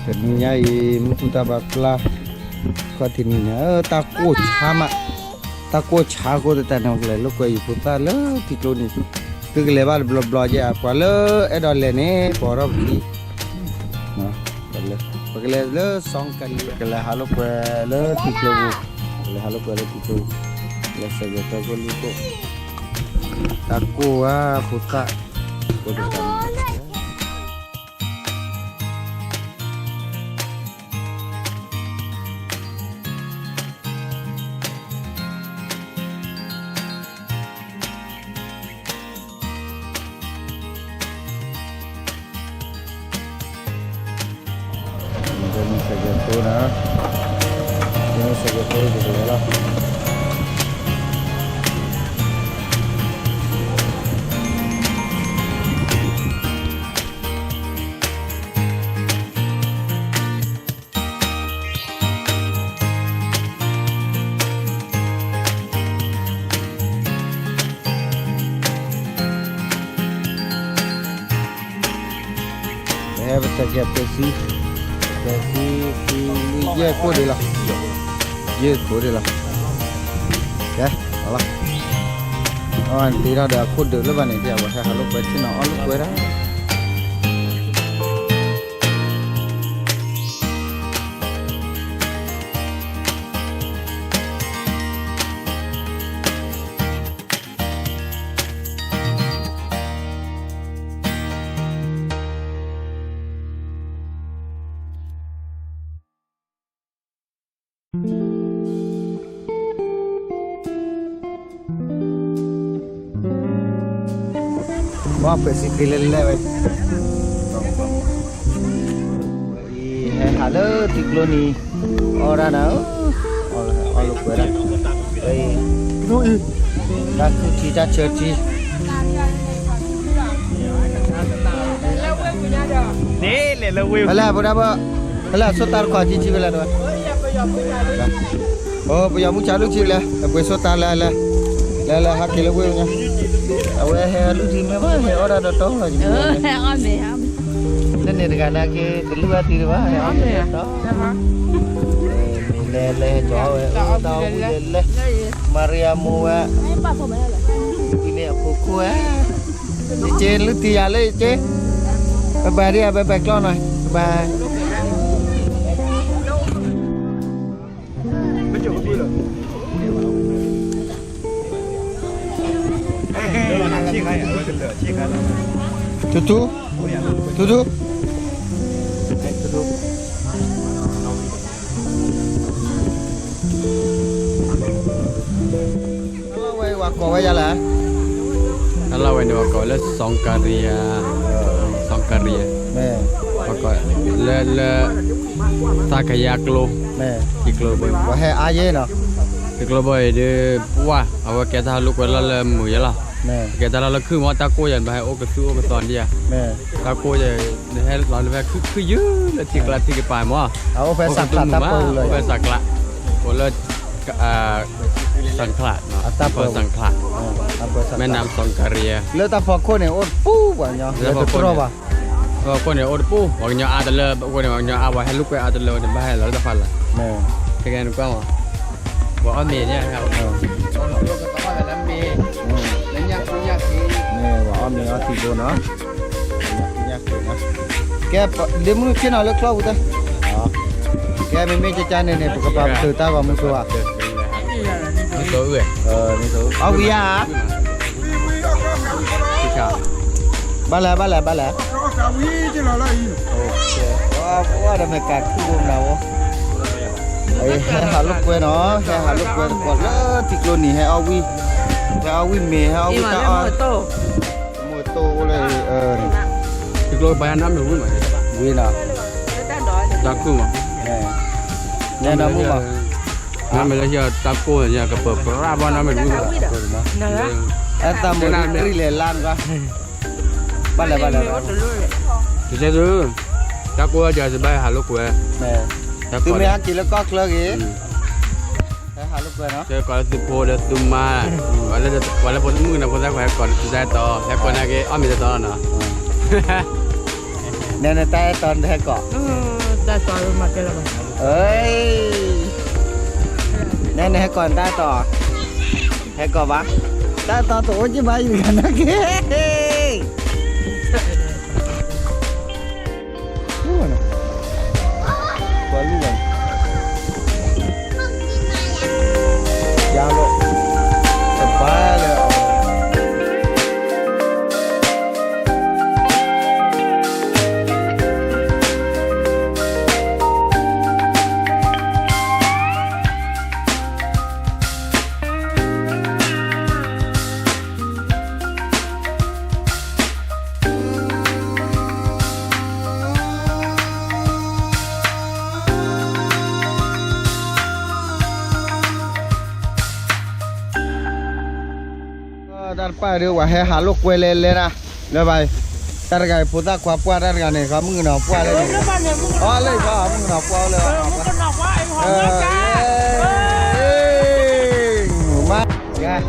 တနံၤညါအံၤ မုၢ်သူၣ်တၢ်ဘၣ်ပျၢ် ခီၣ်ထံးနံၤန့ၣ် တၢ်ကိၢ်ဆါမး, တၢ်ကိၢ်ဆါအဃိသတးန့ၣ် ကလဲၤလိာ်ကွဲယဖိသၣ်လၢထံကျိနံၤ, သုကလဲၤဘၣ်တဘျီဘျီယဲၢ် ပှၤလၢအဲၣ်ဒိးလဲၤန့ၣ် ပိာ်ထီၣ်ပခံ, ပကလဲၤလၢစီကၤလံၤ ကလဲၤဟးလိာ်ကွဲလၢထံကျိပူၤ, ကလဲၤဟးလိာ်ကွဲလၢထံကျိပူၤ, လဲၤစဲးကဲးတၢ်ကိၢ်လံကိၢ်, တၢ်ကိၢ်ဝဲဖိသၣ်, ကိၢ်တၢ် မ့ၢ်စဲးကဲးဖိနၤ, မ့ၢ်စဲးကဲးဖိတက့ၢ်လီၤ. ပဟဲပတၢ်ကဲးပသံ, ပသံ, ယဲၢ်ကိၢ်ဒံးလီၤ, ယဲၢ်ကိၢ်ဒံးလီၤ, ကဲ, အလီၤ, အဝဲတ့ထီၣ်ဒီးအခိၣ်ဒုးလၢဘၣ်န့ၣ် ပဟဲဟးလိာ်ကွဲထံနီၤ အီၣ်လိာ်ကွဲဒၣ် ဘၣ်ပှဲၤစံးသ့လဲၣ်လဲၣ်ဝဲ, ဟဲဟးလၢထံကျိနံၤ, အီၣ်ဒၣ်နၤ, အီၣ်လိာ်ကွဲဒၣ်, တၢ်ခုၣ်ထံတၢ်ဆၢထံ ဖဲလဲၣ်ဖိဒၣ်ဘၣ်, ဖဲလဲၣ်ဆိတၢ်တခွးထံထံဖဲလဲၣ်တဝဲ, ပယီၤမုၢ်ဆါလုၢ်ထံလဲၣ်, အပှ့ၤဆိတၢ်လဲၣ်လဲၣ်, လဲၤလဲၤဟးက့ၤလၢဝ့ၢ်ညါ, အဝဲဟဲလုၢ်ထံမ့ၢ်ဘၣ် ဟဲအီၣ်ဒၣ်ဒီးတီလီၤ, လၢန့ၣ်တဂၤနာ်က့ တလုၢ်ဘၣ်ထံတဘၣ် ဟဲအီၣ်မ့ၤဒီးတီ လဲၤလဲၤကီဝဲ တၢ်အီၣ်ဝံၤလဲၤလဲၤ, မၤရံအမိၢ်ဝဲ, ဒ်န့ၣ်အဖိခိၣ်ဝဲ, ယက့လုၢ်တံၢ်ယၤလၢယက့, ဘဲဘဲဒ်ယၤ ဘဲဘဲကျီနီၤ, ဘဲဘဲ ထူထူ, ထူထူ, ထူထူ တၢ်လီၢ်ဝဲအံၤပှၤကိးဝဲဒ်လဲၣ်, တၢ်လီၢ်ဝဲန့ၣ် ပှၤကိးလၢ စီကၤရံယၤ, စီကၤရံယၤ, ပှၤကိးလၢ လၢ သးကယၤကျိ, ထံကျိဘိ, ပှၤဟဲအါယဲနီၤ, ထံကျိဘိအံၤဒီး ပှၤ အဝဲကဲတၢ်လိာ်ကွဲလီၢ်လၢမုာ်ယဲလီၤ, ကဲတၢ်လီၢ်လၢခုၣ်မး တၢ်ကိၢ်ယၤ ဘၣ်ဟဲအိၣ်ကသူအိၣ်ကသီဒံးဧါ, တၢ်ကိၢ်ယၤ နဟဲလီၤလၢဖဲခုၣ်ခုၣ်ယုၢ်လၢထံကျါထံကပၤမး, အိၣ်ဖဲစးကျးတၢ်ပၢၢ်လၢ အိၣ်ဖဲစးကျး, အိၣ်လၢ စးကျး, တၢ်ပၢၢ် စးကျး, မဲၢ်နးစီကၤရံယၤ, လၢတၢ်ဖီခိၣ်န့ၣ် အိၣ်တပူၤပှၤကညီ လၢတတြီၢ်ဘၣ်, တၢ်ဖီခိၣ်န့ၣ် အိၣ်တပူၤ ပှၤကညီအါတလၢ ပှၤကိးန့ၣ် ပှၤကညီအါ ပှၤဟဲလိာ်ကွဲအါတလၢ တဘၣ်ဟဲလီၤလၢတၢ်ဖီလာ်, ခဲကဲနကွၢ်မး, ပှၤအီၣ်မ့ၤန့ၣ်, ပှၤအီၣ်မ့ၤအီထံဘိနီၤ, ကဲ, ဒ့မုၣ်ဆ့ၣ်နီၤလၢချီပူၤတၢ်, ကဲ မ့မ့ၢ်ကကါန့ၣ်န့ၣ် ပကပာ်ပတုာ်တၢ်ဂီၤမူဆိဧါ, အီၣ်ဝံၤဧါ, ဘၣ်လဲၣ် ဘၣ်လဲၣ် ဘၣ်လဲၣ်, ဝဲဒီးမ့ၢ်ကးခုၣ်ဘိမနုၤဝဲ, ဟဲဟးလိာ်ကွဲနီၤ ဟဲဟးလိာ်ကွဲသကိးလၢထံကျိနံၤ ဟဲအီၣ်ဝံၣ်, ဟဲအီၣ်ဝံၣ်မ့ၤ ဟဲအီၣ်ဝံၣ်တၢ်အီၣ်, မိၢ်တိၢ်အိၣ်လၢ, ထံကျိဘါယါနီတမံၤဝံၣ်မး, ဝံၣ်နီၤ, တၢ်ခုၣ်မး, ညါနီၢ်မုၣ်မး, နမ့ၢ်လၢဟံၣ်တၢ်ကိၢ်ညါ ကပၢၤပြးဘၣ်နီတမံၤဝံၣ်မး, အသးမုာ်တရံၣ်လဲၤလါနကွၢ်, ဘၣ်လဲၣ်ဘၣ်လဲၣ်, တကဲသု, တၢ်ကိၢ်ယၤစဘၣ်ဟးလိာ်ကွဲ, သုမ့ၢ်ဟဲက့ၤလၢကီၢ်ချၢဂ့ၤ, ဟဲဟးလိာ်ကွဲနီၤ, ကကိးလၢသုဖိဒီးသုမါ, ပှၤလၢဖိမုၣ်ကနီၤဖိသၣ်ခွါ ဟဲကိးလၢသုတၢ်အဲၣ်တီ, ဟဲကိးနာ်က့ အီၣ်မ့ၤတတီနီၤ, နတၢ်အဲၣ်တီနဟဲကိး, တၢ်တီမၤကဲလၢၤဘၣ်. အ့, နဲနဟဲကီၢ်တၢ်တီ, ဟဲကီၢ်ဘၣ်, တၢ်တီတအိၣ်က့ဘၣ်ယဂၤနာ်က့. ပှၤလူၢ်ဘၣ်, ယၤလီၤ, တဘၣ်လၢ တၢ်တပၢ်ဒီး ပှၤဟဲဟးလိာ်ကွဲလဲၤလဲၤနၤ, လၢဘၣ်, တၢ်တဂၤအံၤ ဖိသၣ်ခွါပှၢ်တၢ်တဂၤန့ၣ် ခီမုၣ်ကနီၤပှၢ်လၢန့ၣ်, အီလၢခီမုၣ်ကနီၤပှၢ်လၢ, မ့ၢ်,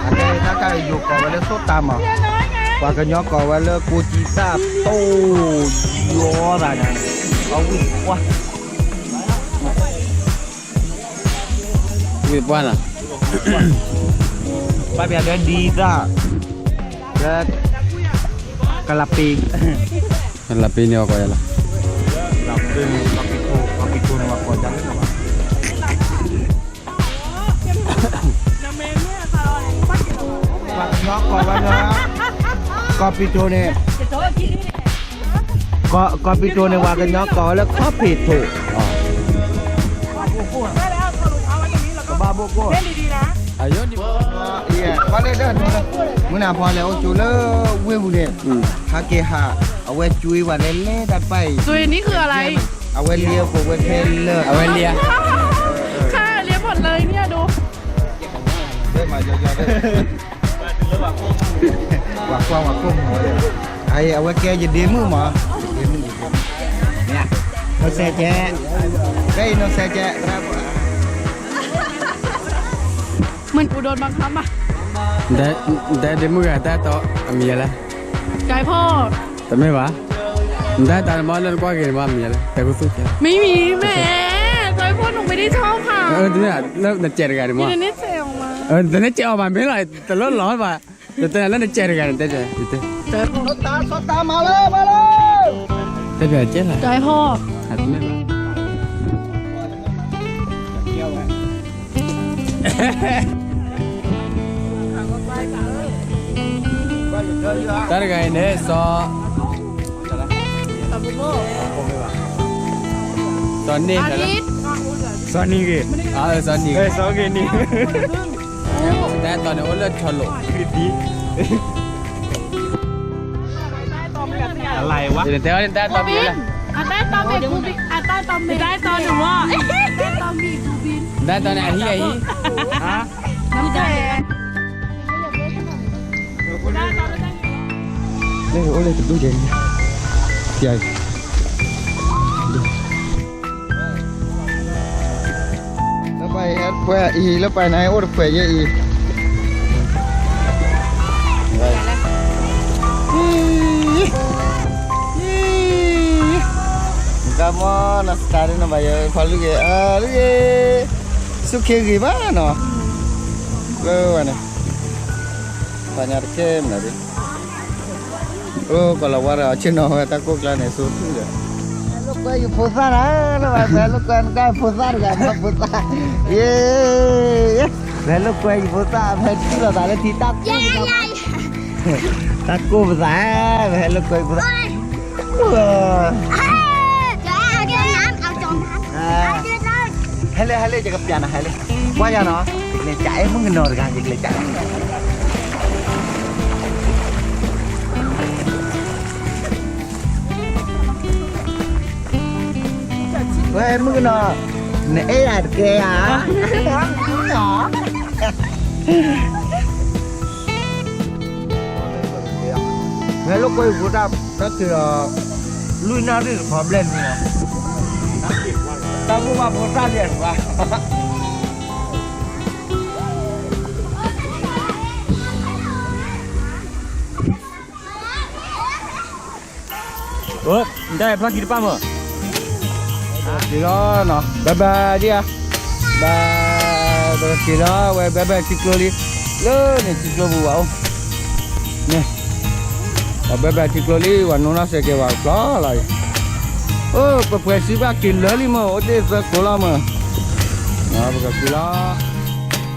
အတဲတၢ်တၢ်ယိၤကိးဝဲလၢသိၣ်တၢ်မး, ပှၤကညီကိးဝဲလၢကိးကံသၣ်တိၢ်, ယီၤသးန့ၣ်, အဝံၣ်ပှၢ် ဝံၣ်ပှၢ်လီၤ, ပှၢ်ပျးဒၢဒ်သၣ်, ဒၢ, ကလးပ့, ကလးပ့န့ၣ်အီၤကိးယၤလီၤ, ကလးပ့န့ၣ် ကီၢ်ပံၤထိ, ကီၢ်ပံၤထိန့ၣ် ပှၤကိးဒ်န့ၣ်လီၤ, ပှၤကညီကိးဝဲလၢ ကီၢ်ပံၤထိန့ၣ်, ကီၢ်ပံၤထိန့ၣ် ပှၤကညီကိးဝဲလၢခီၣ်ဖံးထိ, ကဘၣ်ဘိၣ်ကိၣ်, မုၢ်နၤဖီလဲၤအိၣ်ကၠိလၢဝ့ၢ်ပူၤန့ၣ်, ဟးက့ၤဟး, အဝဲကၠွ့ပှၤလဲၤလဲၤတၢ်တပၢ်အံၤ, အဝဲလံအပူၤဝဲခဲလၢာ်, အဝဲလံဧါ, ခါလံအပူၤလၢန့ၣ်အဒိ, ပှၤကွၢ်ဝဲခိၣ်မူၤဝဲ, အဝဲကဲယဒ့မုၣ်မး, ယဒ့မုၣ်, နီၢ်စဲးကဲ, ကဲအံၤနီၢ်စဲးကဲ, မ့ၢ်ပူၤဒိၣ်မးခါမး, ဒဲဒ့မုၣ်ဂၤတၢ်တီအမံၤလဲၣ်, ကဲဖီၣ်, တမ့ၢ်ဘၣ်, နတၢ်တီနမ့ၢ်လၢနကွၢ်က့ၤန့ၣ်မးမံၤလဲၣ်, တဲခိၣ်သူၣ်ကဲ, မ့ၢ်မံၤမ့ၢ်, ကဲဖီၣ်နမ့ၢ်ဒ်ဆီဖး, နကဲးတဂၤန့ၣ်မး, တနဲၣ်ကဲးအီၤမးမ့ၢ်လီၤ, တလၢလီၤဘၣ်, တတဲလၢနကဲးတဂၤန့ၣ်တဲ, တၢ်မၤလၢဘၣ်လၢ, တဲပျးကဲလၢ, တၢ်ဟီၣ်, တၢ်တဂၤအံၤန့ၣ် စီၤ, စီၤန့ၢ်, စီၤနံၤဂ့ၤ, စီၤနံၤဂ့ၤ, တၢ်တီန့ၣ်အိၣ်လၢဆီလိာ်, တဲဝဲတၢ်တီမံၤလၢ, အတၢ်တီမံၤ, အတၢ်တီမံၤ, တၢ်တီန့ၣ် အဟံၣ်အဟံၣ်, မ့ၢ်အိၣ်လၢတဒူၣ်ယဲၢ်, ယဲၢ်, လၢပှၤအံၤဟဲတဖှဲးအံၤ လၢပှၤန့ၣ်အိၣ်တဖှဲးယဲၢ်အံၤ, ကမီၤနီၢ်စတါဒ်နီၢ်ဘၣ်ယဲၢ်ဖီလုၢ်ဂ့ၤ အလုၢ်ဂ့ၤ, ဆူၣ်ခ့ဂ့ၤဘၣ်နီၤ, လၢဝဲန့ၣ်, ပှၤညါတကဲမနုၤဒ် အိၣ်ကီၤလၤဝါဒီး ဆ့ၣ်နီၤဝဲတၢ်ကိၢ်ကျါန့ၣ် စိထူၣ်ဒီး, လိာ်ကွဲယဖိသၣ်နၤ, လၢဝဲဖဲလိာ်ကွဲနကါဖိသၣ်တဂၤမ့ၢ်ဖိသၣ်, ယ့, ဖဲလိာ်ကွဲယဖိသၣ် ဖဲထံၣ်လိာ်သးလၢထံတၢ်ကိၢ်, တၢ်ကိၢ်ပသး, ဖဲလိာ်ကွဲယဖိသၣ် ဟဲလၢ ဟဲလၢ ယကပျးနၤ ဟဲလၢ, ကွၢ်ယၤနီၤ, ယကလဲၤကးအဲၣ်မုၣ်ကနီၤတဂၤ, ယကလဲၤကးအဲၣ်မုၣ်ကနီၤ, ဝဲမုၣ်ကနီၤ, နအဲၣ်ယၤတကဲဧါ, မ့ၢ်လိာ်ကွဲယဖိသၣ် တၢ်တုၤဒီး လွံၢ်နၣ်ရံၣ်တခီဘျဲၣ်န့ၣ်, တၢ်မုၢ်ဘၣ်ဖိသၣ်ဒဲးတဘၣ် နတၢ်ဖျီၣ်ခံတပၢ်မး, က့ၤလီၤနီၤ, ဘၣ်ဘၣ်ဒံဧါ, ဘၣ်, ပက့ၤလီၤဝဲ ဘၣ်ဘၣ်ထံကျိလံ, လၢန့ၣ်ထံကျိပူၤဘၣ်အိၣ်, န့ၣ်, ပဘၣ်ဘၣ်ထံကျိလံ ပှၤနိနီၢ်စဲးကဲၤဝဲဖျီလီၤအံၤ, အိၣ် ပပှဲၤစံဘၣ်က့ၤလၢာ်လံမၢ် အိၣ်တ့ၢ်သၢကိးလီၤမၢ်, ပကက့ၤလီၤ